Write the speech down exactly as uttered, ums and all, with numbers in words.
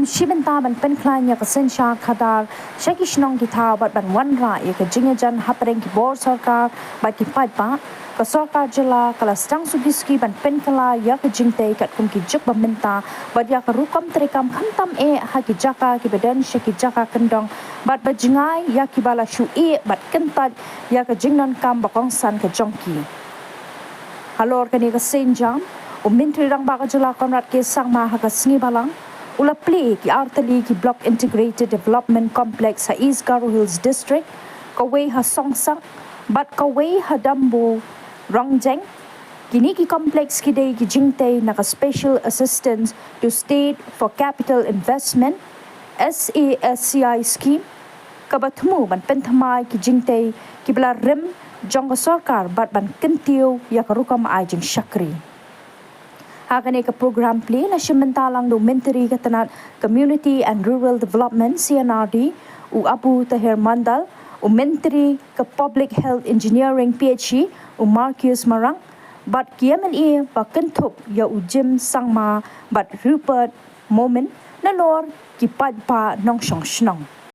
Shi bynta ban pynkhlaiñ ïa ka synshar khadar sha ki shnong ki thaw bad ban wanrah ïa ka jingïajan hapdeng ki bor sorkar bad ki paidbah, ka sorkar jylla ka la sdang suki suki ban pynkylla ïa ka jingtei katkum ki juk ba mynta bad ïa ka rukom treikam khamtam eh ha ki jaka kiba don sha ki jaka kyndong bad ba jngai ïa kiba la shu ïeh bad kyntait ïa ka jingdonkam ba kongsan ka jong ki. Halor kane ka sienjam, u Myntri Rangbah ka jylla Conrad K Sangma ha ka sngi Balang u la plie ki artylli ki Block Integrated Development Complex ha East Garo Hills District, kawei ha Songsang bad kawei ha Dambo Rongjeng. Kine ki complex ki dei ki jingtei na ka Special Assistance to State for Capital Investment, SASCI scheme, kaba thmu ban pynthymmai ki jingtei kiba la rim jong ka sorkar bad ban kyntiew ïa ka rukom ai jingshakri. Ha kane ka program plie la shim bynta lang da u Myntri ka tnat Community and Rural Development, C and R D, u Abu Taher Mondal, u Myntri ka Public Health Engineering, P H E, u Marcuise Mahrang, bad ki M L A ba kynthup ïa u Jim Sangma bad Rupert Momin, nalor ki paidbah nongshong shnong.